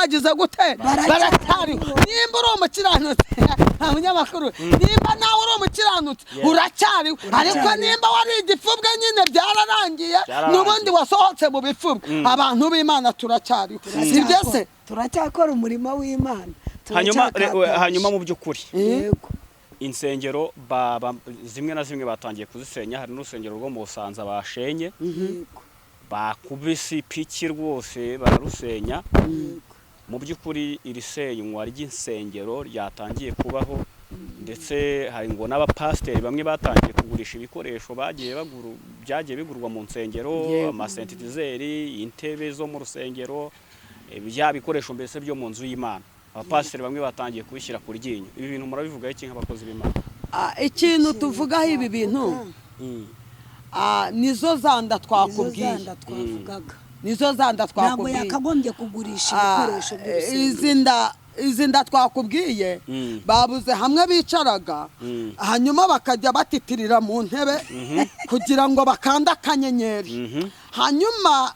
baracyagize gute? Baracyariho. Nimba uri umukiranutsi, nta munyamakuru, nimba nawe uri umukiranutsi, uracyariho. Ariko nimba wari igipfubwe nyine byararangiye. Byararangiye. N'ubundi wasohotse mu bipfubwe. Abantu b'Imana turacyariho, sibyo se? Turacyakora umurimo w'Imana. Hanyuma Turacyakataje. Hanyuma mu by'ukuri, Yego. insengero zimwe na zimwe batangiye kuzisenya. Hari n'urusengero rwo mu Busanza bashenye, bakubise ipiki rwose bararusenya. Mu by'ukuri iri senywa ry'insengero ryatangiye kubaho, ndetse hari ngo n'abapasiteri bamwe batangiye kugurisha ibikoresho bagiye baguru, byagiye bigurwa mu nsengero, amasynthétiseur, intebe zo mu rusengero, bya bikoresho mbese byo mu nzu y'Imana. Abapasiteri bamwe batangiye kubishyira ku ryinyo. Ibi bintu murabivugaho iki nk'abakozi b'Imana? Ikintu tuvugaho ibi bintu, nizo zanda Nizo twakubwiye. zanda twavugaga. Nizo zanda Ntabwo twakubwiye. yakagombye kugurisha ibikoresho by'urusengero. Izi nda twakubwiye, babuze hamwe bicaraga, hanyuma bakajya batitirira mu ntebe kugira ngo bakande akanyenyeri. Hanyuma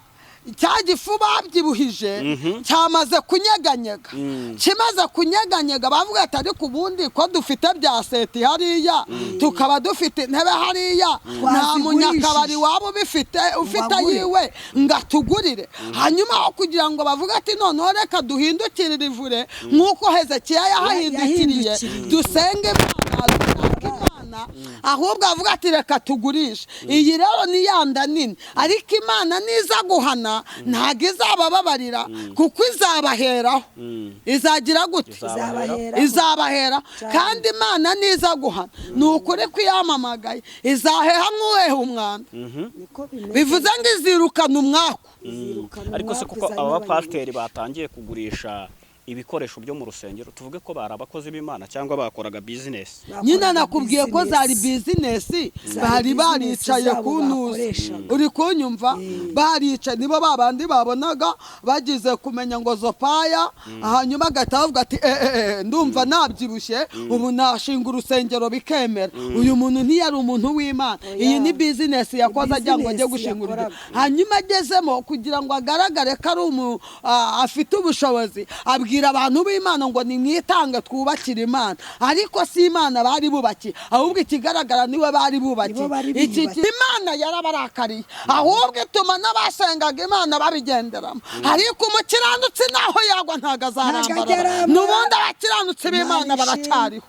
cya gifu babyibuhije cyamaze kunyeganyega. Kimaze kunyeganyega, bavuga ati: "Ariko ubundi ko dufite bya seti hariya, tukaba dufite intebe hariya, nta Twazigurishije. munyakabari waba ubifite ufite Bagure. yiwe ngo atugurire?" Hanyuma aho kugira ngo bavuge ati: "Noneho reka duhindukirire ivure nk'uko Hezekiya yahahindukiriye, Yahindukiriye. dusenge Imana, dushake Imana," ahubwo avuga ati: "Reka tugurishe." Iyi rero ni yanda nini, ariko Imana niza guhana ntabwo izabababarira, kuko izabaheraho. Izagira gute? Izabaheraho. Izabahera. Cyane. Kandi Imana niza guhana, ni ukuri kwiyamamagaye, izaheha nk'uweha umwanda. Niko bimeze. Bivuze ngo izirukana umwaku. Izirukana Ariko se umwaku, kuko izana aba n'abanyamugisha. bapasiteri batangiye kugurisha ibikoresho byo mu rusengero, tuvuge ko bari abakozi b'Imana cyangwa bakoraga bizinesi? Nyine Bakoraga nakubwiye ko zari business. bizinesi. Zari Bari business baricaye zabo ku ntuzi. bakoreshaga. Uri kunyumva? Baricaye, nibo babandi babonaga bagize kumenya ngo zopaya, hanyuma agahita bavuga ati: "Eh, eh, eh, ndumva nabyibushye, ubu nashinga urusengero bikemera." Uyu muntu ntiyari umuntu w'Imana. Iyi ni bizinesi yakoze agira ngo ajye Business gushinga urugero. yakoraga. Hanyuma agezemo, kugira ngo agaragare ko ari afite ubushobozi, abwira abantu b'Imana ngo nimwitange twubakire Imana. Ariko si Imana bari bubakiye, ahubwo ikigaragara niwe bari bubakiye. Nibo bari Iki bubakiye. Imana yarabarakariye, ahubwo ituma n'abasengaga Imana babigenderamo. Ariko umukiranutsi naho yagwa ntabwo azarambarara. Arambara. N'ubundi abakiranutsi b'Imana Imana baracyariho.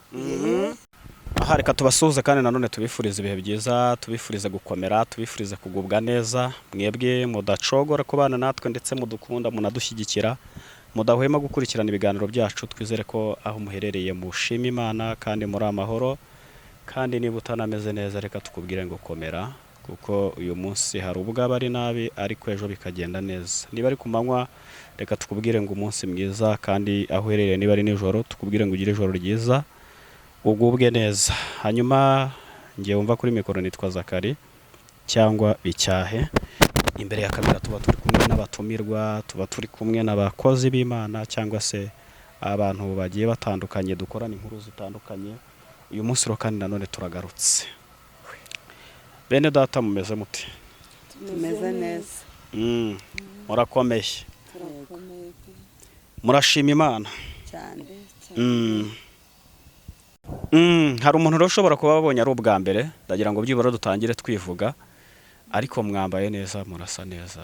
Aha reka tubasuhuze kandi nanone tubifurize ibihe byiza, tubifurize gukomera, tubifurize kugubwa neza, mwebwe mudacogora kubana natwe ndetse mudukunda, munadushyigikira, mudahwema gukurikirana ibiganiro byacu. Twizere ko aho muherereye mushima Imana kandi muri amahoro. Kandi niba utanameze neza, reka tukubwire ngo komera, kuko uyu munsi hari ubwo aba ari nabi ariko ejo bikagenda neza. Niba ari ku manywa, reka tukubwire ngo umunsi mwiza, kandi aho uherereye niba ari nijoro, tukubwire ngo ugire ijoro ryiza, ugubwe neza. Hanyuma ngiye wumva kuri mikoro nitwa Zakari cyangwa Icyahe. Imbere ya kamera tuba turi kumwe n'abatumirwa, tuba turi kumwe n'abakozi b'Imana cyangwa se abantu bagiye batandukanye dukorana inkuru zitandukanye. Uyu munsi rero kandi nanone turagarutse. Bene data, mumeze muti? Tumeze neza. Murakomeye? Turakomeye pe. Murashima Imana? Cyane. Hari umuntu rero ushobora kuba abonye ari ubwa mbere. Ndagira ngo byibura dutangire twivuga, ariko mwambaye neza, murasa neza,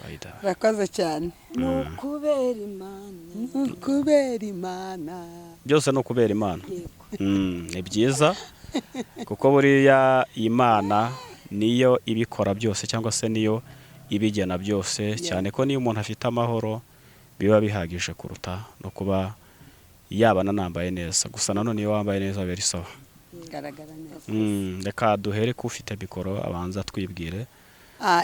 by the way. Urakoze cyane. Ni ukubera Imana. Ni ukubera Imana. Byose ni ukubera Imana. Yego. Ni byiza, kuko buriya Imana niyo ibikora byose cyangwa se niyo ibigena byose, cyane ko niyo umuntu afite amahoro biba bihagije kuruta no kuba yaba ananambaye neza. Gusa nanone iyo wambaye neza biba ari sawa. Garagara neza. Reka duhere ko ufite mikoro abanza twibwire.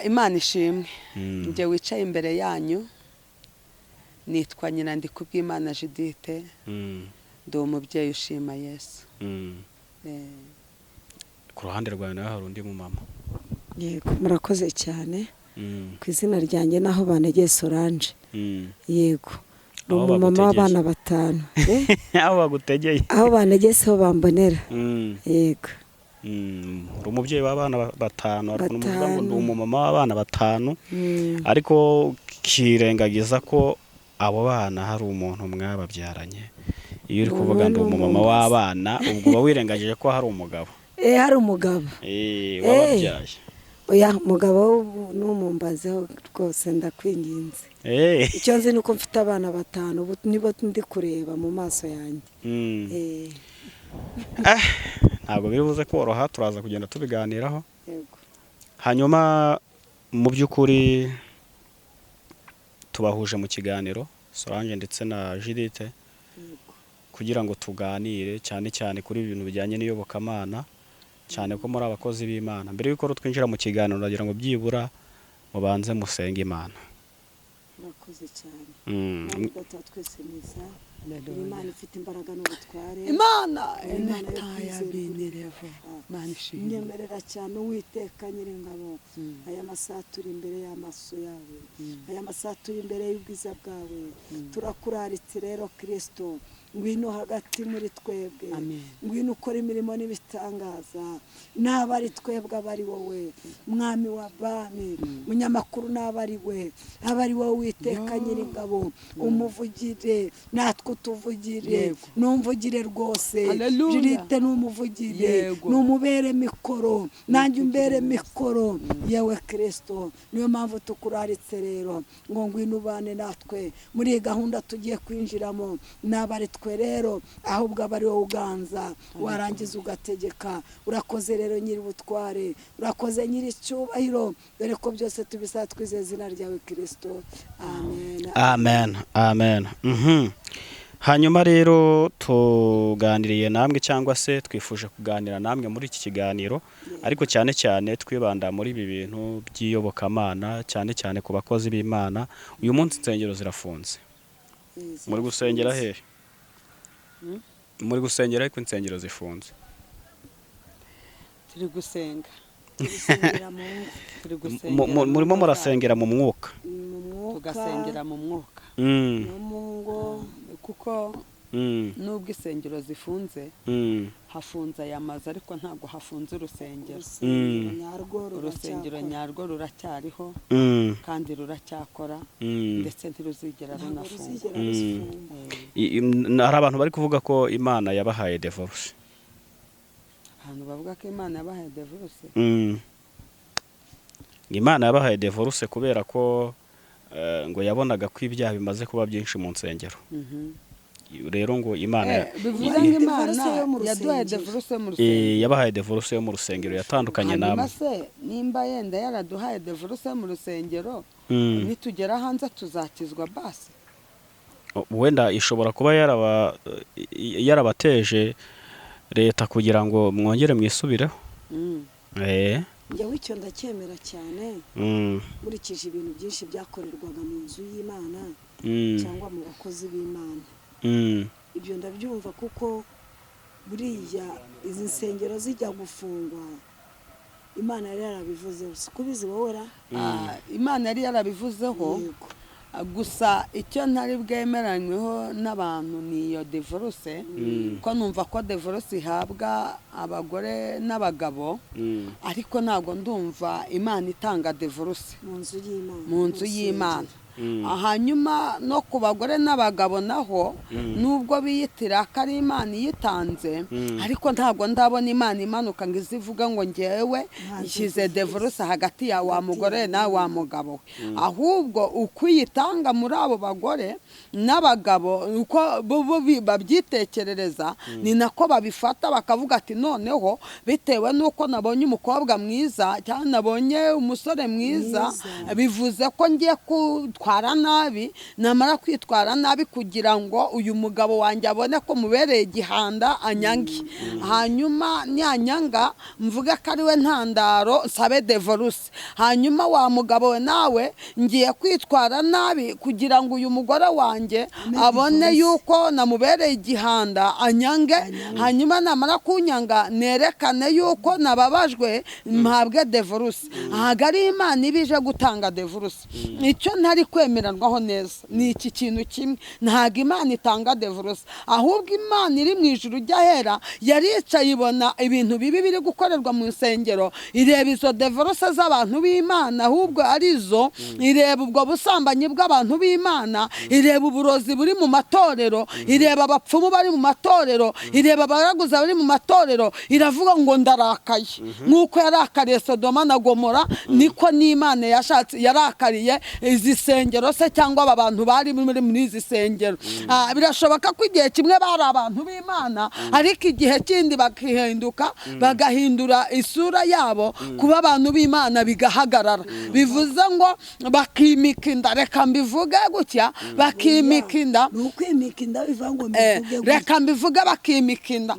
Imana ishimwe. Njye wicaye imbere yanyu nitwa nyina Ndikubwimana Judith. Ndi umubyeyi ushima Yesu. Ku ruhande rwawe nawe hari undi mumama. Yego, murakoze cyane. Ku izina ryanjye naho banegeye Solange. Yego, ni Aho umumama bagutegeye. w'abana batanu. Aho bagutegeye. Aho banegeye siho bambonera. Yego. Uri umubyeyi w'abana batanu. Hari ukuntu muvuga ngo ndi Batanu. umumama w'abana batanu, ariko ukirengagiza ko Abo bana hari umuntu mwababyaranye? Iyo uri Ubu kuvuga ni ndi umumama umumbazi. w'abana, ubwo uba wirengagije ko hari umugabo Hari umugabo wababyaye. Oya, umugabo numumbazeho rwose, ndakwinginze. Icyo nzi ni uko mfite abana batanu, ubu nibo ndi kureba mu maso yanjye. Ntabwo biri buze koroha, turaza kugenda tubiganiraho. Yego. Hanyuma mu by'ukuri tubahuje mu kiganiro, Solange ndetse na Judith, kugira ngo tuganire cyane cyane kuri ibi bintu bijyanye n'iyobokamana, cyane ko muri abakozi b'Imana. Mbere y'uko twinjira mu kiganiro, nagira ngo byibura mubanze musenge Imana. Murakoze cyane. Mwami Data wa twese mwiza, uri Imana ifite imbaraga n'ubutware. Imana Imana yo enetaya kwizerwa. Binirevo Imana ishimwe. Nyemerera cyane, Uwiteka Nyiringabo, aya masaha turi imbere y'amaso yawe, aya masaha turi imbere y'ubwiza bwawe. Turakuraritse rero Kirisito, ngwino hagati muri twebwe. Amen. Ngwino ukora imirimo n'ibitangaza, naba ari twebwe aba ari wowe Mwami wa bami, munyamakuru naba ari we, aba ari wowe Witeka Nyiringabo. Umuvugire natwe utuvugire. Yego. Numvugire rwose. Hallelujah. Judith numuvugire. Yego. Numubere mikoro, nanjye umbere mikoro. Yewe Kirisito, niyo mpamvu tukuraritse rero ngo ngwino ubane natwe muri iyi gahunda tugiye kwinjiramo. Naba ari twe rero, ahubwo aba ari wowe uganza, warangiza ugategeka. Urakoze rero Nyir'ubutware, urakoze Nyir'icyubahiro, dore ko byose tubisaba twizeye izina ryawe Kirisito, amen. Amen, amen. Hanyuma rero tuganiriye namwe, cyangwa se twifuje kuganira namwe muri iki kiganiro, ariko cyane cyane twibanda muri ibi bintu by'iyobokamana, cyane cyane ku bakozi b'Imana. Uyu munsi insengero zirafunze. Muri gusengera hehe? Muri gusengera ariko insengero zifunze. Turi gusenga. Gusengera mu ngo. Turi gusengera mu Murimo ngo murasengera mu mwuka? Mu zacu, mwuka. Tugasengera mu mwuka. No mu ngo. Kuko nubwo insengero zifunze, hafunze aya mazu, ariko ntabwo hafunze urusengero. Urusengero nyarwo Urusengero ruracyakora. nyarwo ruracyariho kandi ruracyakora, ndetse ntiruzigera Ntabwo runafungwa. ruzigera rufungwa. Hari abantu bari kuvuga ko Imana yabahaye divorce. Abantu bavuga ko Imana yabahaye divorce? Imana yabahaye divorce kubera ko ngo yabonaga ko ibyaha bimaze kuba byinshi mu nsengero. Rero ngo Imana Bivuze ngo Imana Divorce yo mu yaduhaye rusengero. divorce yo mu rusengero. Yabahaye divorce yo mu rusengero, yatandukanye Hanyuma namwe. se nimba yenda yaraduhaye divorce yo mu rusengero, nitugera hanze tuzakizwa basi? Wenda ishobora kuba yarabateje leta kugira ngo mwongere mwisubireho. Njyewe icyo ndacyemera cyane, nkurikije ibintu byinshi byakorerwaga mu nzu y'Imana cyangwa mu bakozi b'Imana. Ibyo ndabyumva, kuko buriya izi nsengero zijya gufungwa Imana yari yarabivuzeho. Si kubizi wowe ra? Ah, Imana yari yarabivuzeho. Yego. Gusa icyo ntari bwemeranyweho n'abantu ni iyo divorce, ko numva ko divorce ihabwa abagore n'abagabo, ariko ntabwo ndumva Imana itanga divorce mu nzu y'Imana. Mu nzu y'Imana. Hanyuma no ku bagore n'abagabo naho, nubwo biyitira ko ari Imana iyitanze, ariko ntabwo ndabona Imana imanuka ngo ize ivuge ngo ngewe nshyize divorce hagati ya wa mugore nawe wa mugabo we. Ahubwo uko uyitanga muri abo bagore n'abagabo, uko bo babyitekerereza, ni nako babifata, bakavuga ati noneho bitewe n'uko nabonye umukobwa mwiza cyangwa nabonye umusore mwiza, Mwiza. bivuze ko ngiye kwitwara nabi. Namara kwitwara nabi kugira ngo uyu mugabo wanjye abone ko mubereye igihanda, anyange. Hanyuma niyanyanga mvuge ko ari we ntandaro, nsabe divorce. Hanyuma wa mugabo we nawe, ngiye kwitwara nabi kugira ngo uyu mugore wanjye abone yuko namubereye igihanda, anyange. Hanyuma namara kunyanga nerekane yuko nababajwe, mpabwe divorce. Ntabwo ari Imana iba ije gutanga divorce. Icyo ntari kwemeranwaho neza ni iki kintu kimwe: ntabwo Imana itanga divorce, ahubwo Imana iri mu ijuru ujya ahera yaricaye, ibona ibintu bibi biri gukorerwa mu nsengero, ireba izo divorce z'abantu b'Imana, ahubwo arizo ireba ubwo busambanyi bw'abantu b'Imana, ireba uburozi buri mu matorero, ireba abapfumu bari mu matorero, ireba abaraguza bari mu matorero, iravuga ngo ndarakaye. Nk'uko yarakariye Sodoma na Gomora, niko n'Imana yashatse yarakariye izi sengero se, cyangwa aba bantu bari muri izi sengero. Birashoboka ko igihe kimwe bari abantu b'Imana, ariko igihe kindi bakihinduka, bagahindura isura yabo, kuba abantu b'Imana bigahagarara. Bivuze ngo bakimika inda, reka mbivuge gutya, bakimika inda. Ni ukwimika inda, bivuga ngo mbivuge gutya. Reka mbivuge, bakimika inda.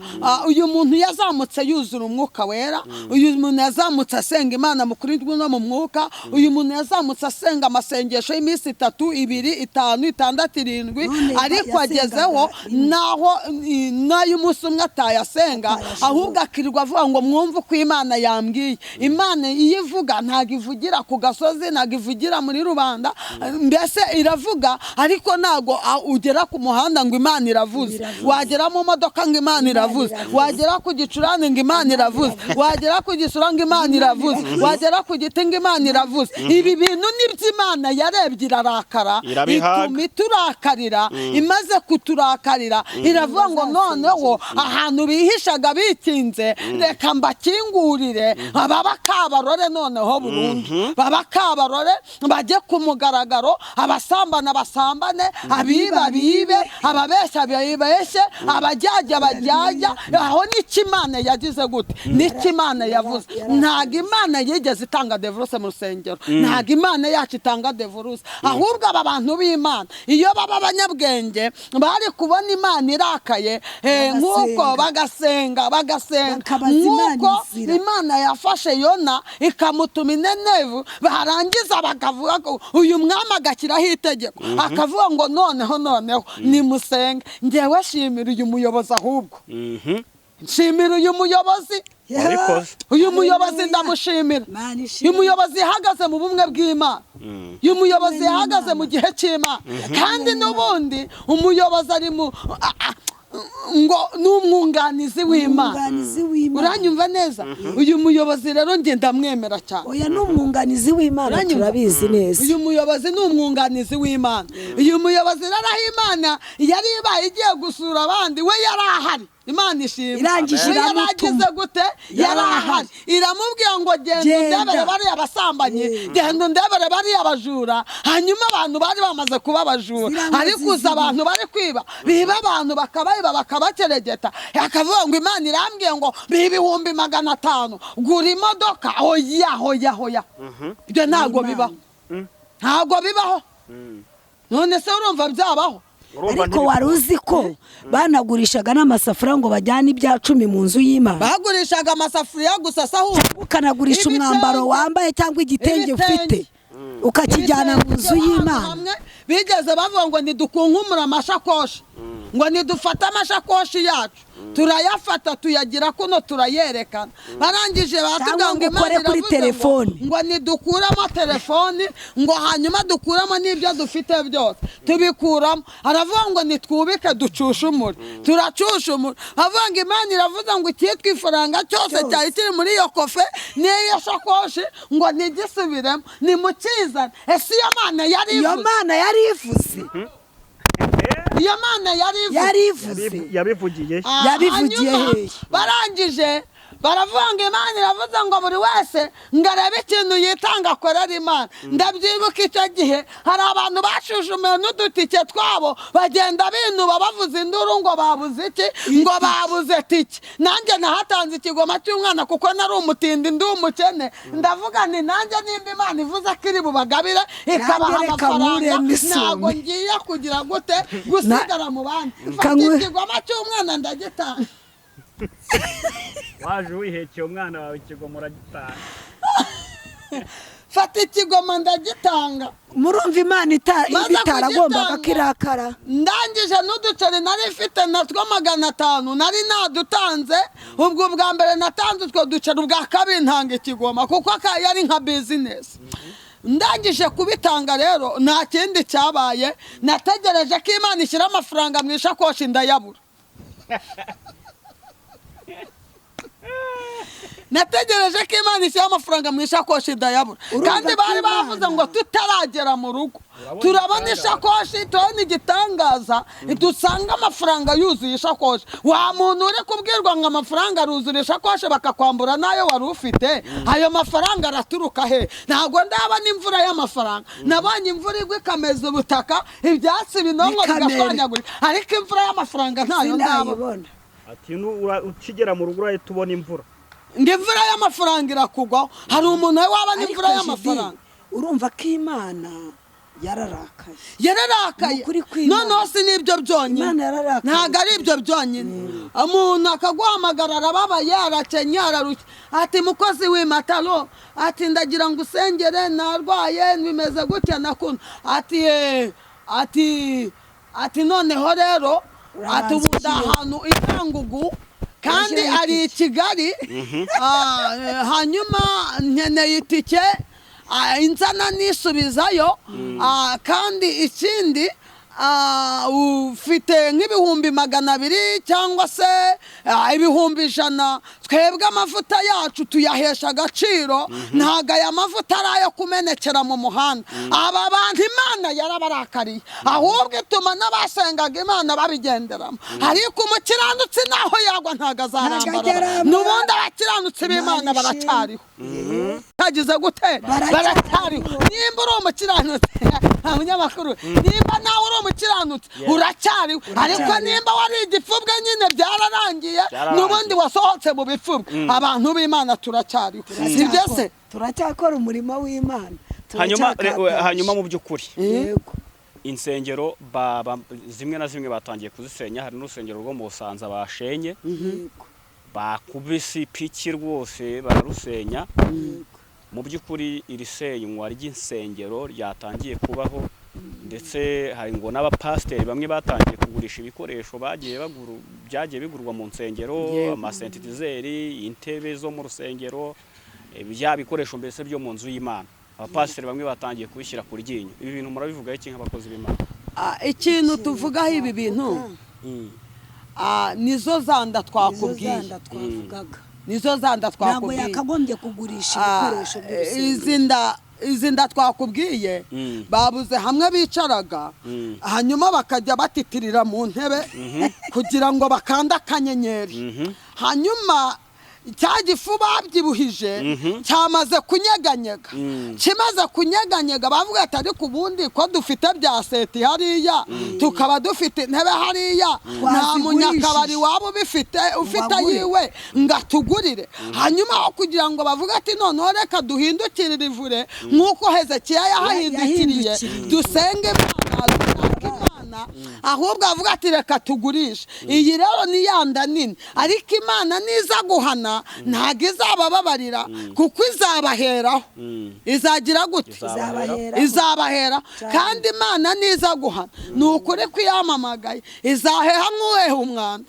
Uyu muntu yazamutse yuzura Umwuka Wera, uyu muntu yazamutse asenga Imana mu kuri no mu mwuka, uyu muntu yazamutse asenga amasengesho y'iminsi 3, 2, 5, 6, 7, None ariko yasengaga agezeho rimwe. naho n'ay'umunsi umwe atayasenga, Atayashobora. ahubwo akirirwa avuga ngo mwumve uko Imana yambwiye. Imana iyo ivuga ntabwo ivugira ku gasozi, ntabwo ivugira muri rubanda, mbese iravuga, ariko ntabwo ugera ku muhanda ngo Imana iravuze, Iravuze. wagera mu modoka ngo Imana iravuze, iravuze. wagera ku gicurane ngo Imana iravuze, wagera ku gisura ngo Imana iravuze, wagera ku giti ngo Imana iravuze. Ibi bintu nibyo Imana yarebye irarakara, Irabihaga. ituma iturakarira. Imaze kuturakarira iravuga ngo noneho ahantu bihishaga bikinze, reka mbakingurire, baba kabarore noneho burundu, baba kabarore, bajye ku mugaragaro, abasambana basambane, abiba bibe, ababeshya bibeshye, abajyajya bajyajya. Aho nicyo Imana yagize gute? Nicyo Imana yavuze. Ntabwo Imana yigeze itanga divorce mu rusengero, ntabwo Imana yacu itanga divorce. Ahubwo aba bantu b'Imana iyo baba abanyabwenge bari kubona Imana irakaye, nk'uko bagasenga, bagasenga Bakabaza Imana nk'uko inzira. Imana yafashe Yona ikamutuma inenevu, barangiza bakavuga ko uyu mwami agashyiraho itegeko, akavuga ngo noneho noneho nimusenge. Ngewe shimira uyu muyobozi, ahubwo nshimira uyu muyobozi. Wabikoze. Uyu muyobozi ndamushimira. Imana ishimwe. Uyu muyobozi yahagaze mu bumwe bw'Imana, uyu muyobozi yahagaze mu gihe cy'Imana, kandi n'ubundi umuyobozi ari mu ngo ni umwunganizi w'Imana. Umwunganizi w'Imana. Uranyumva neza? Uyu muyobozi rero njye ndamwemera cyane. Oya, ni umwunganizi w'Imana. Uranyumva? Turabizi neza. Uyu muyobozi ni umwunganizi w'Imana. Uyu muyobozi rero, aho Imana yari ibaye igiye gusura abandi, we yari ahari. Imana ishimwe. Irangije We yari iramutuma. agize gute? Yari ahari. Iramubwira ngo genda Genda. undebere bariya basambanyi, genda undebere bariya bajura. Hanyuma abantu bari bamaze kuba abajura, Ziriya ariko nkozi uza z'ibibi. abantu bari kwiba, biba abantu bakabayiba, bakabakeregeta, akavuga ngo Imana irambwiye ngo biba 500,000, gura imodoka. Oya, oya, oya, ibyo ntabwo Imana. bibaho, ntabwo bibaho. None se urumva byabaho? Urumva. Ariko wari uzi ko banagurishaga n'amasafuriya ngo bajyane ibya cumi mu nzu y'Imana? Bagurishaga amasafuriya gusa se ahubwo? Ukanagurisha Ibitenge. umwambaro wambaye cyangwa igitenge ufite, Ibitenge. ukakijyana mu nzu Ibitenge ahantu y'Imana. hamwe bigeze bavuga ngo ntidukunkumure amashakoshi, ngo nidufate amashakoshi yacu, turayafata tuyagira kuno, turayerekana. Barangije baratubwira Cyangwa ngo ngo Imana ukore kuri iravuze ngo- telefoni. ngo nidukuramo telefoni, ngo hanyuma dukuramo n'ibyo dufite byose, tubikuramo. Aravuga ngo nitwubike ducushumure, turacushumura. Avuga ngo Imana iravuze ngo icyitwa ifaranga cyose Cyose. cyari kiri muri iyo coffre n'iyo shakoshi, ngo ntigisubiremo, nimukizane. Ese iyo Mana yari Iyo ivuze? Mana yari ivuze. Iyo Mana yari ivuze. Yari ivuze. Yabivugiye. Yabivugiye Hanyuma hehe? barangije baravuga ngo Imana iravuze ngo buri wese ngo arebe ikintu yitanga akorera Imana. Ndabyibuka icyo gihe hari abantu bashujumiye n'udutike twabo, bagenda binuba, bavuza induru ngo babuze iki? Ngo babuze tike. Nanjye nahatanze ikigoma cy'umwana, kuko nari umutindi, ndi umukene. Ndavuga nti nanjye nimba Imana ivuze ko iri bubagabire ikabaha Nanjye reka amafaranga, nkuremo isume. ntabwo ngiye kugira gute gusigara mu bandi. Mfata ikigoma cy'umwana ndagitanga. Waje wihekeye umwana wawe, ikigoma uragitanga. Fata ikigoma ndagitanga. Murumva Imana Maze bitaragombaga kugitanga. ko irakara. Ndangije n'uduceri nari mfite natwo 500 nari nadutanze. Ubwo bwa mbere natanze utwo duceri, ubwa kabiri ntanga ikigoma, kuko yari nka business. Ndangije kubitanga rero, nta kindi cyabaye. Nategereje ko Imana ishyira amafaranga mu ishakoshi, ndayabura. Nategereje ko Imana ishyira amafaranga mu ishakoshi, ndayabura. Urumva Kandi ko bari bavuze ngo tutaragera mu rugo turabona ishakoshi, turabona igitangaza, dusanga amafaranga yuzuye ishakoshi. Wa muntu uri kubwirwa ngo amafaranga aruzura ishakoshi, bakakwambura n'ayo wari ufite, ayo mafaranga araturuka he? Ntabwo ndabona imvura y'amafaranga. Nabonye imvura igwa ikameza ubutaka, ibyatsi binonko Bikamera. bigashwanyagurika, ariko imvura y'amafaranga ntayo ndabona. Sindayibona. Ati ukigera mu rugo urahita ubona imvura. Ngo imvura y'amafaranga irakugwaho. Hari umuntu waba n'imvura Ariko y'amafaranga? Judi, urumva ko Imana yararakaye. Yararakaye. Ni ukuri kw'Imana. Noneho si n'ibyo byonyine. Imana yararakaye. Ntabwo ari ibyo byonyine. Umuntu akaguhamagara, arababaye, arakenye, ararushye, ati: "Mukozi w'imataro," ati, "ndagira ngo usengere, narwaye, bimeze gutya na kuno." Ati: "Eh," ati noneho rero, ati ubu ndi ahantu i Cyangugu kandi Urashyiraho ari i Kigali. Hanyuma nkeneye itike inzana nisubizayo. Kandi ikindi, ufite nk'200,000 cyangwa se 100,000? Twebwe amavuta yacu tuyahesha agaciro, ntabwo aya mavuta ari ayo kumenekera mu muhanda." Aba bantu Imana yarabarakariye, ahubwo ituma n'abasengaga Imana babigenderamo. Ariko umukiranutsi naho yagwa ntabwo azarambarara. Arambara. N'ubundi abakiranutsi b'Imana Imana baracyariho. Hagize gute? Baracyariho. Baracyariho. Nimba uri umukiranutsi, nta munyamakuru, nimba nawe uri umukiranutsi, uracyariho. Ariko nimba wari igipfubwe nyine, byararangiye. Byararangiye. N'ubundi wasohotse mu bipfubwe. Abantu b'Imana turacyariho, si byo se? Turacyakora umurimo w'Imana. Hanyuma Turacyakataje. Hanyuma mu by'ukuri Yego. insengero zimwe na zimwe batangiye kuzisenya. Hari n'urusengero rwo mu Busanza bashenye, Yego. bakubise ipiki rwose bararusenya. Yego. Mu by'ukuri iri senywa ry'insengero ryatangiye kubaho, ndetse hari ngo n'abapasiteri bamwe batangiye kugurisha ibikoresho bagiye baguru, byagiye bigurwa mu nsengero, amasentetizeri, intebe zo mu rusengero, bya bikoresho mbese byo mu nzu y'Imana. Abapasiteri bamwe batangiye kubishyira ku ryinyo. Ibi bintu murabivugaho iki nk'abakozi b'Imana? Ikintu tuvugaho ibi bintu, nizo zanda Izo twakubwiye. zanda twavugaga. Nizo zanda Ntabwo twakubwiye. yakagombye kugurisha ibikoresho by'urusengero. Izi nda twakubwiye, babuze hamwe bicaraga, hanyuma bakajya batitirira mu ntebe kugira ngo bakande akanyenyeri. Hanyuma cya gifu babyibuhije cyamaze kunyeganyega. Kimaze kunyeganyega, bavuga ati: "Ariko ubundi ko dufite bya seti hariya, tukaba dufite intebe hariya, nta Twazigurishije. munyakabari waba ubifite ufite Ngo agure. yiwe ngo atugurire?" Hanyuma aho kugira ngo bavuge ati: "Noneho reka duhindukirire ivure nk'uko Hezekiya yahahindukiriye, Yahindukiriye. dusenge Imana, dushake Imana," ahubwo avuga ati: "Reka tugurishe." Iyi rero ni yanda nini, ariko Imana niza guhana ntabwo izabababarira, kuko izabaheraho. Izagira gute? Izabaheraho. Izabahera. Cyane. Kandi Imana niza guhana, ni ukuri kwiyamamagaye, izaheha nk'uweha umwanda.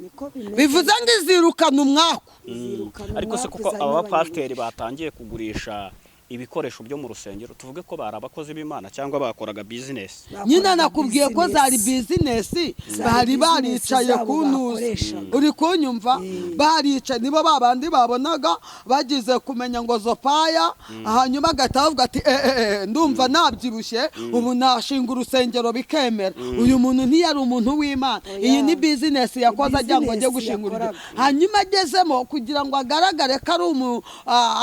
Niko bimeze. Bivuze ngo izirukana umwaku. Izirukana Ariko se umwaku, kuko izana aba n'abanyamugisha. bapasiteri batangiye kugurisha ibikoresho byo mu rusengero, tuvuge ko bari abakozi b'Imana cyangwa bakoraga bizinesi? Bakoraga Nyine nakubwiye ko zari business. bizinesi. Bari Zari baricaye business ku zabo ntuzi. bakoreshaga. Uri kunyumva? Baricaye, nibo babandi babonaga bagize kumenya ngo zopaya, hanyuma agahita bavuga ati: "Eh, eh, eh, ndumva nabyibushye, ubu nashinga urusengero bikemera." Uyu muntu ntiyari umuntu w'Imana. Oya. Iyi ni bizinesi yakoze agira ngo ajye Business gushinga urugero. yakoraga. Hanyuma agezemo, kugira ngo agaragare ko ari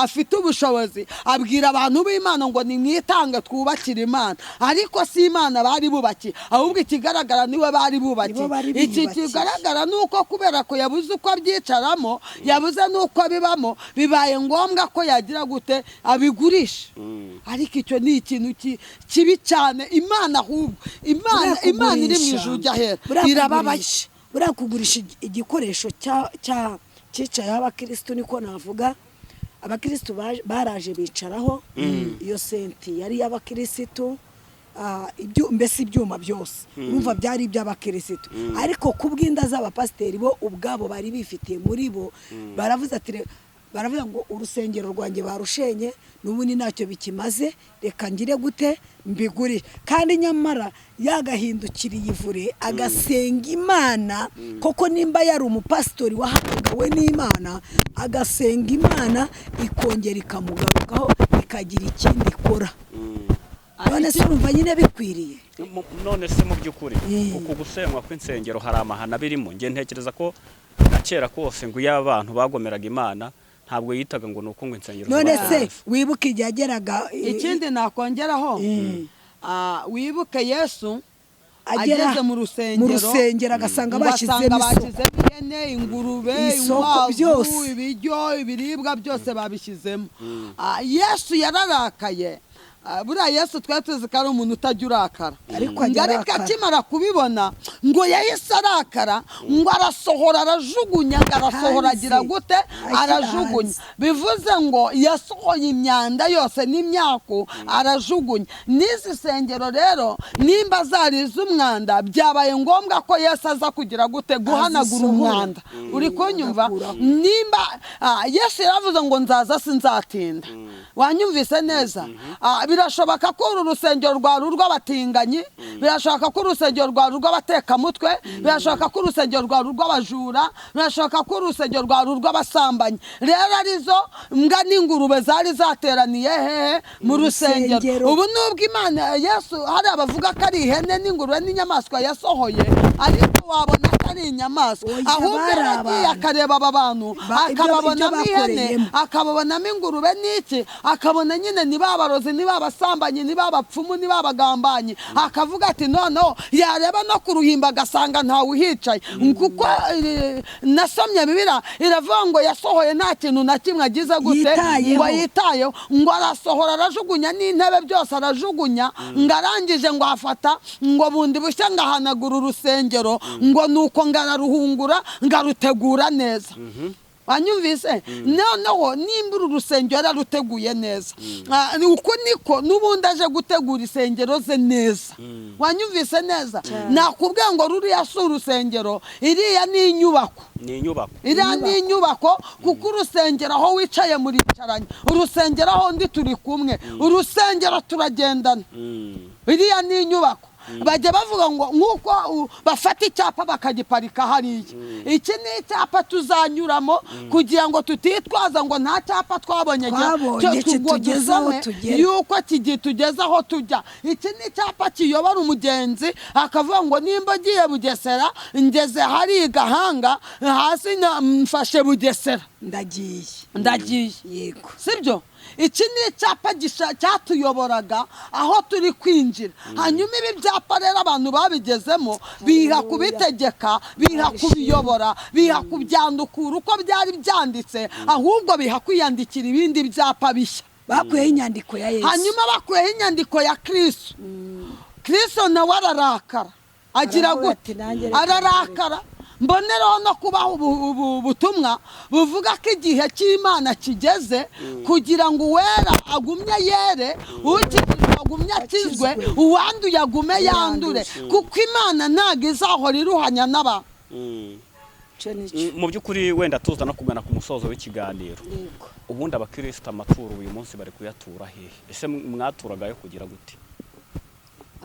afite ubushobozi, abwira abantu b'Imana ngo nimwitange twubakire Imana. Ariko si Imana bari bubakiye, ahubwo ikigaragara niwe bari bubakiye. Nibo bari Iki biyubakiye. kigaragara ni uko kubera ko yabuze uko abyicaramo, yabuze n'uko abibamo, bibaye ngombwa ko yagira gute? Abigurisha. Ariko icyo ni ikintu kibi cyane. Imana ahubwo, Imana, Buriya Imana iri mu kugurisha- ijuru ujya ahera buriya irababaye. Buriya kugurisha igikoresho cya cyicayeho abakirisitu, niko navuga, abakirisitu baraje bicaraho. Iyo senti yari iy'abakirisitu. Mbese ibyuma byose urumva byari iby'abakirisitu, ariko ku bw'inda z'abapasiteri bo ubwabo bari bifitiye muri bo, baravuze ati: Baravuga ngo urusengero rwanjye barushenye, n'ubundi ntacyo bikimaze, reka ngire gute mbigurire. Kandi nyamara yagahindukiriye ivure agasenga Imana koko, nimba yari umupasitori wahamagawe n'Imana, agasenga Imana ikongera ikamugarukaho, ikagira ikindi ikora. None se urumva nyine bikwiriye? None se mu by'ukuri uku gusenywa kw'insengero hari amahano birimo? Njye ntekereza ko na kera kose ngo iyo abantu bagomeraga Imana, ntabwo yitaga ngo ni uko ngo insengero None zubatse se neza. wibuke igihe yageraga Ikindi nakongeraho, wibuke Yesu agera ageze mu rusengero, mu rusengero agasanga basanga bashyizemo isoko. Bashyizemo ihene, ingurube, Isoko, inkwavu, byose. ibiryo, ibiribwa byose babishyizemo. Yesu yararakaye. Buriya Yesu twari tuzi ko ari umuntu utajya urakara, Ariko ajya ngo ariko arakara. akimara kubibona ngo yahise arakara, ngo arasohora arajugunya, ngo arasohora Hanze. agira gute? Ashyira Arajugunya. hanze. Bivuze ngo yasohoye imyanda yose n'imyaku arajugunya. N'izi sengero rero nimba zari iz'umwanda, byabaye ngombwa ko Yesu aza kugira gute? Guhanagura Azisohora. umwanda. Uri kunyumva? Agakuraho. Nimba Yesu yaravuze ngo nzaza sinzatinda, wanyumvise neza? Birashoboka ko uru rusengero rwari urw'abatinganyi, birashoboka ko urusengero rwari urw'abatekamutwe, birashoboka ko urusengero rwari urw'abajura, birashoboka ko urusengero rwari urw'abasambanyi. Rero arizo mbwa n'ingurube zari zateraniye hehe? Mu rusengero. Rusengero. Ubu nubwo Imana Yesu hari abavuga ko ari ihene n'ingurube n'inyamaswa yasohoye, ariko wabona ko ari inyamaswa. Oya, Ahubwo bari yaragiye abantu. akareba aba bantu, Ibyo akababonamo ihene, bakoreyemo. akababonamo ingurube n'iki, akabona nyine ni babarozi, ni babasambanyi, ni babapfumu, ni babagambanyi, akavuga ati noneho yareba no ku ruhimbi agasanga ntawe uhicaye, kuko nasomye Bibiliya iravuga ngo yasohoye nta kintu na kimwe agize gute? Yitayeho. Ngo yitayeho, ngo arasohora arajugunya n'intebe byose arajugunya, ngo arangije ngo afata ngo bundi bushya ngo ahanagura urusengero, ngo nuko ngo araruhungura, ngo arutegura neza. Wanyumvise? Noneho nimba uru rusengero yararuteguye neza, uko niko n'ubundi aje gutegura insengero ze neza. Wanyumvise neza? Nakubwiye ngo ruriya si urusengero, iriya ni inyubako. Ni inyubako. Iriya ni inyubako, kuko urusengero aho wicaye muricaranye, urusengero aho ndi turi kumwe, urusengero turagendana. Iriya ni inyubako. Bajya bavuga ngo nk'uko bafata icyapa bakagiparika hariya, iki ni icyapa tuzanyuramo kugira ngo tutitwaza ngo nta cyapa twabonye Twabonye ngo kitugeza aho dusome tugera. yuko tugeze aho tujya. Iki ni icyapa kiyobora umugenzi, akavuga ngo nimba agiye Bugesera, ngeze hari Gahanga hasi, mfashe Bugesera. Ndagiye. Ndagiye. Yego. Sibyo? Iki ni icyapa cyatuyoboraga aho turi kwinjira. Hanyuma ibi byapa rero abantu babigezemo biha kubitegeka, biha kubiyobora, biha kubyandukura uko byari byanditse, ahubwo biha kwiyandikira ibindi byapa bishya. Bakuyeho inyandiko ya Yesu. Hanyuma bakuyeho inyandiko ya Kristo, Kristo nawe ararakara, agira Aravuga gute? ati, "Nanjye reka." Ararakara. Mbonereho no kubaha ubutumwa buvuga ko igihe cy'Imana kigeze kugira ngo uwera agumye yere, ukijijwe agumye akizwe, Akizwe. uwanduye agume yandure, kuko Imana ntabwo izahora iruhanya n'abantu. Ico ni cyo. Mu by'ukuri wenda tuza no kugana ku musozo w'ikiganiro. Yego. Ubundi abakristo amaturo uyu munsi bari kuyatura hehe? Ese mwaturagayo kugira gute?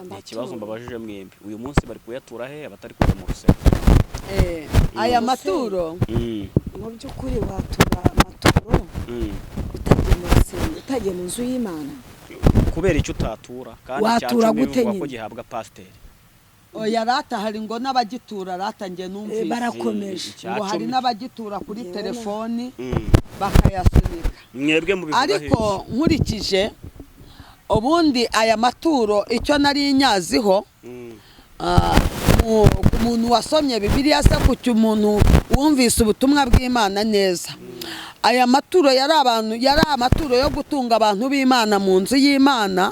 Ni ikibazo Amaturo. mbabajije mwembi. Uyu munsi bari kuyatura hehe abatari kujya mu rusengero? Aya maturo, Mu by'ukuri watura amaturo utagiye mu rusengero, utagiye mu nzu y'Imana? Kubera icyo utatura kandi Watura icya cumi gute bivugwa ko nyine? gihabwa pasiteri. Oya rata, hari ngo n'abagitura rata, njye numvise Barakomeje. Icya ngo hari cumi. n'abagitura kuri Njyewe telefoni bakayasunika. Mwebwe mubivuga Ariko nkurikije ubundi aya maturo icyo nari nyaziho, ku muntu wasomye Bibiliya se, ku umuntu wumvise ubutumwa bw'Imana neza, aya maturo yari abantu, yari amaturo yo gutunga abantu b'Imana mu nzu y'Imana.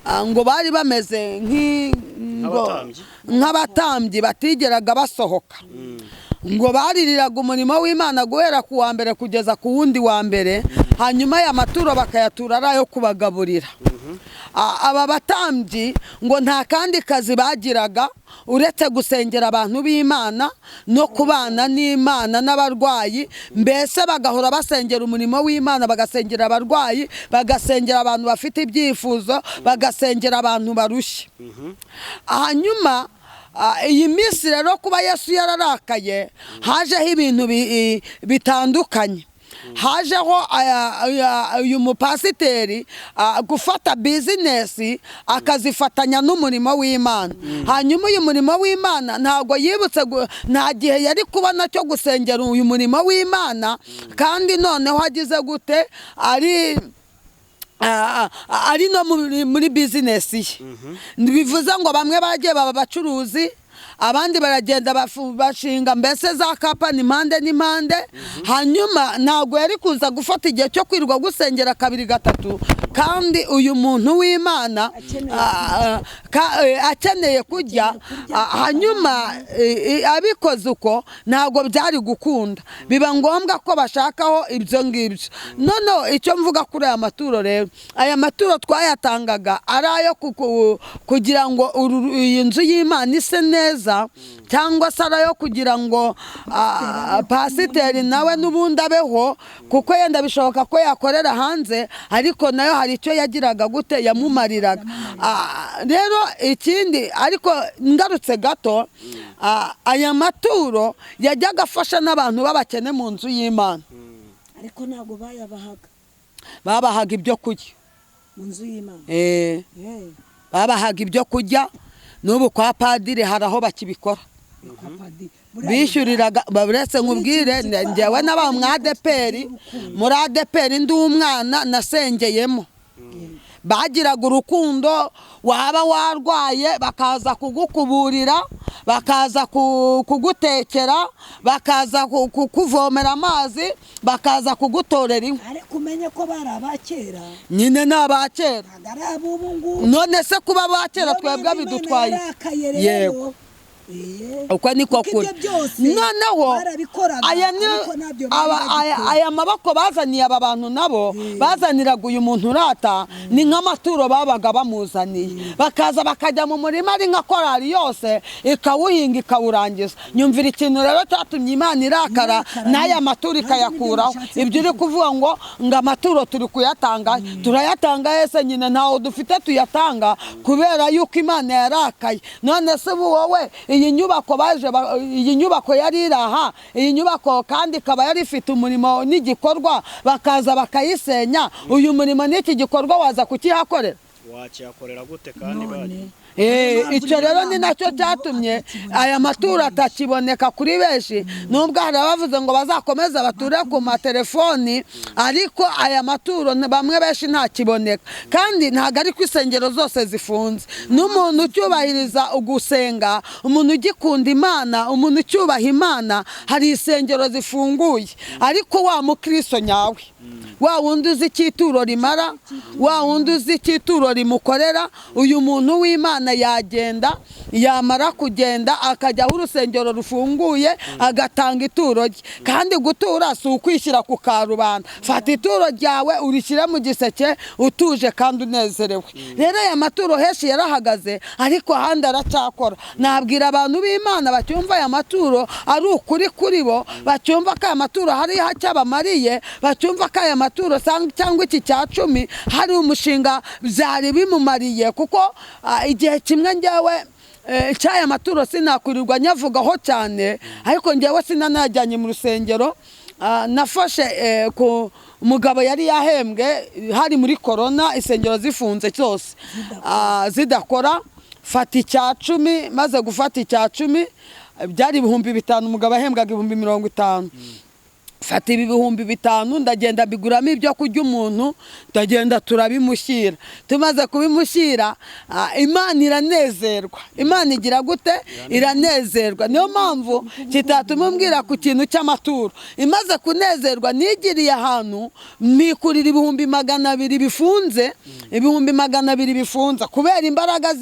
Ngo bari bameze Nk'abatambyi. nk'abatambyi batigeraga basohoka, ngo baririraga umurimo w'Imana guhera ku wa mbere kugeza ku wundi wa mbere. Hanyuma aya maturo bakayatura ari ayo kubagaburira. Aba batambyi ngo nta kandi kazi bagiraga uretse gusengera abantu b'Imana no kubana n'Imana n'abarwayi, mbese bagahora basengera umurimo w'Imana, bagasengera abarwayi, bagasengera abantu bafite ibyifuzo, bagasengera abantu barushye. Hanyuma iyi minsi rero kuba Yesu yararakaye, hajeho ibintu bitandukanye. Hajeho uyu mupasiteri gufata bizinesi akazifatanya n'umurimo w'Imana. Hanyuma uyu murimo w'Imana ntabwo yibutse, nta gihe yari kubona cyo gusengera uyu murimo w'Imana, kandi noneho agize gute ari no muri bizinesi ye. Bivuze ngo bamwe bagiye baba abacuruzi, abandi baragenda bashinga mbese za kampani impande n'impande. Hanyuma ntabwo yari kuza gufata igihe cyo kwirirwa gusengera kabiri gatatu, kandi uyu muntu w'Imana akeneye kurya. Hanyuma abikoze uko ntabwo byari gukunda, biba ngombwa ko bashakaho ibyo ngibyo. Noneho icyo mvuga kuri aya maturo rero, aya maturo twayatangaga ari ayo kugira ngo iyi nzu y'Imana ise neza, cyangwa se ari ayo kugira ngo pasiteri nawe n'ubundi abeho, kuko yenda bishoboka ko yakorera hanze, ariko nayo hari icyo yagiraga gute yamumariraga. Rero ikindi, ariko ngarutse gato, aya maturo yajyaga afasha n'abantu b'abakene mu nzu y'Imana. Ariko ntabwo bayabahaga. Babahaga ibyo kurya mu nzu y'Imana. Babahaga ibyo kurya. N'ubu kwa padiri hari aho bakibikora, bishyuriraga. Uretse nkubwire, njyewe n'aba mu ADEPR, muri ADEPR ndi umwana nasengeyemo, bagiraga urukundo. Waba warwaye bakaza kugukuburira, bakaza kugutekera, bakaza kukuvomera amazi, bakaza kugutorera inkwi. Ariko umenye ko bari abakera. Nyine ni abakera. Ntabwo ari ab'ubu ngubu. None se kuba abakera twebwe bidutwaye? Yego, uko niko kuri. Noneho aya maboko bazaniye aba bantu, nabo bazaniraga uyu muntu urata, ni nk'amaturo babaga bamuzaniye. Bakaza bakajya mu murima ari nka korali yose, ikawuhinga ikawurangiza. Nyumvira ikintu rero cyatumye Imana irakara n'aya maturo ikayakuraho. Ibyo uri kuvuga ngo amaturo turi kuyatanga, turayatanga ese nyine ntawo dufite tuyatanga, kubera yuko Imana yarakaye. None se ubu wowe iyi nyubako baje, iyi nyubako yari iraha, iyi nyubako kandi ikaba yari ifite umurimo n'igikorwa, bakaza bakayisenya, uyu murimo n'iki gikorwa waza kukihakorera? Wakihakorera gute kandi bari? Icyo rero ni nacyo cyatumye aya maturo atakiboneka kuri benshi, nubwo hari abavuze ngo bazakomeza bature ku matelefoni, ariko aya maturo bamwe benshi ntakiboneka. Kandi ntabwo ari ku insengero zose zifunze. N'umuntu ucyubahiriza ugusenga, umuntu ugikunda Imana, umuntu ucyubaha Imana, hari insengero zifunguye. Ariko wa mukristo nyawe, wa wundi uzi icyituro rimara, wa wundi uzi icyituro rimukorera, uyu muntu w'Imana yagenda, yamara kugenda akajya aho urusengero rufunguye agatanga ituro rye. Kandi gutura si ukwishyira ku karubanda, fata ituro ryawe urishyire mu giseke utuje kandi unezerewe. Rero aya maturo henshi yarahagaze, ariko ahandi aracyakora. Nabwira abantu b'Imana bacyumva aya maturo ari ukuri kuri bo, bacyumva ko aya maturo hari icyo abamariye, bacyumva ko aya maturo cyangwa iki cya cumi hari umushinga byari bimumariye. Kuko igihe kimwe njyewe cy'aya maturo sinakwirirwa nyavugaho cyane, ariko njyewe sinanajyanye mu rusengero. Nafashe ku mugabo yari yahembwe, hari muri korona, insengero zifunze zose zidakora, fata icya cumi. Maze gufata icya cumi byari 5000, umugabo ahembwaga 50,000. Fata ibi 5000 ndagenda mbiguramo ibyo kurya umuntu, ndagenda turabimushyira. Tumaze kubimushyira, Imana iranezerwa. Imana igira gute? Iranezerwa. Niyo mpamvu kitatuma umbwira ku kintu cy'amaturo. Imaze kunezerwa, nigiriye ahantu mpikurira 200,000 bifunze, 200,000 bifunze, kubera imbaraga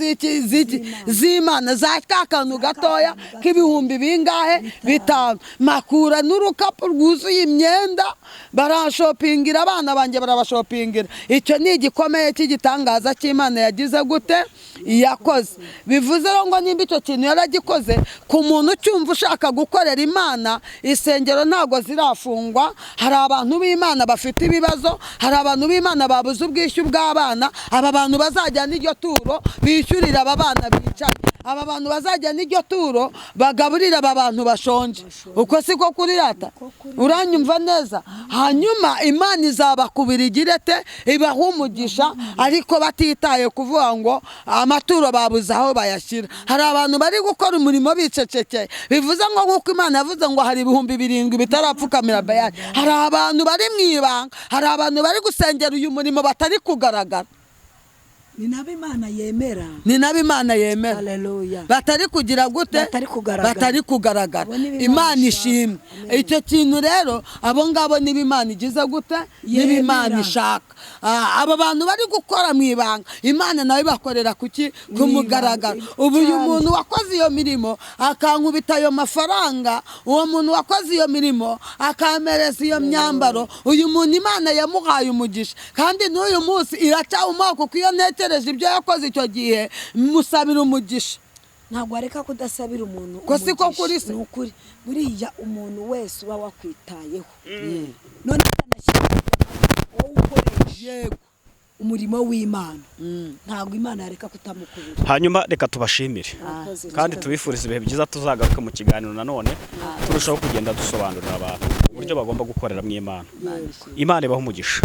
z'Imana za ka kantu gatoya k'ibihumbi bingahe? 5. Makura n'urukapu rwuzuye Banguye imyenda, baranshopingira, abana banjye barabashopingira. Icyo ni igikomeye cy'igitangaza cy'Imana yagize gute, yakoze. Bivuze rero ngo nimba icyo kintu yaragikoze, ku muntu ucyumva ushaka gukorera Imana, insengero ntabwo zirafungwa. Hari abantu b'Imana bafite ibibazo, hari abantu b'Imana babuze ubwishyu bw'abana. Aba bantu bazajya n'iryo turo bishyurira aba bana bicaye, aba bantu bazajya n'iryo turo bagaburira aba bantu bashonje. Uko siko kuri rata? Uranyumva neza? Hanyuma Imana izabakubira, igirete ibaha umugisha, ariko batitaye kuvuga ngo amaturo babuze aho bayashyira. Hari abantu bari gukora umurimo bicecekeye. Bivuze ngo nk'uko Imana yavuze ngo hari 7000 bitarapfukamira Bayali, hari abantu bari mu ibanga, hari abantu bari gusengera uyu murimo batari kugaragara. Ni nabo Imana yemera. Ni nabo Imana yemera. Haleluya. Batari kugira gute? Batari kugaragara. Batari kugaragara. Abo nibo Imana Imana ishaka. ishimwe. Icyo kintu rero, abo ngabo niba Imana igize gute, niba Imana Yemera. ishaka. Abo bantu bari gukora mu ibanga, Imana nawe ibakorera kuki? Ku mugaragaro. Ubu uyu Cyane. muntu wakoze iyo mirimo akankubita ayo mafaranga, uwo muntu wakoze iyo mirimo akampereza iyo myambaro, uyu muntu Imana yamuhaye umugisha, kandi n'uyu munsi iracyawumuha, kuko iyo ntekereje ibyo yakoze icyo gihe, musabira umugisha. Ntabwo wareka kudasabira umuntu Ko siko umugisha. kuri se? Ni ukuri, buriya umuntu wese uba wakwitayeho, none akanashyira wowe ukoresha umurimo w'Imana, ntabwo Imana yareka kutamukubira. Hanyuma reka tubashimire Murakoze kandi cyane. tubifurize ibihe byiza. Tuzagaruke mu kiganiro nanone, turushaho kugenda dusobanurira abantu uburyo bagomba gukoreramo Imana. Imana ibahe umugisha.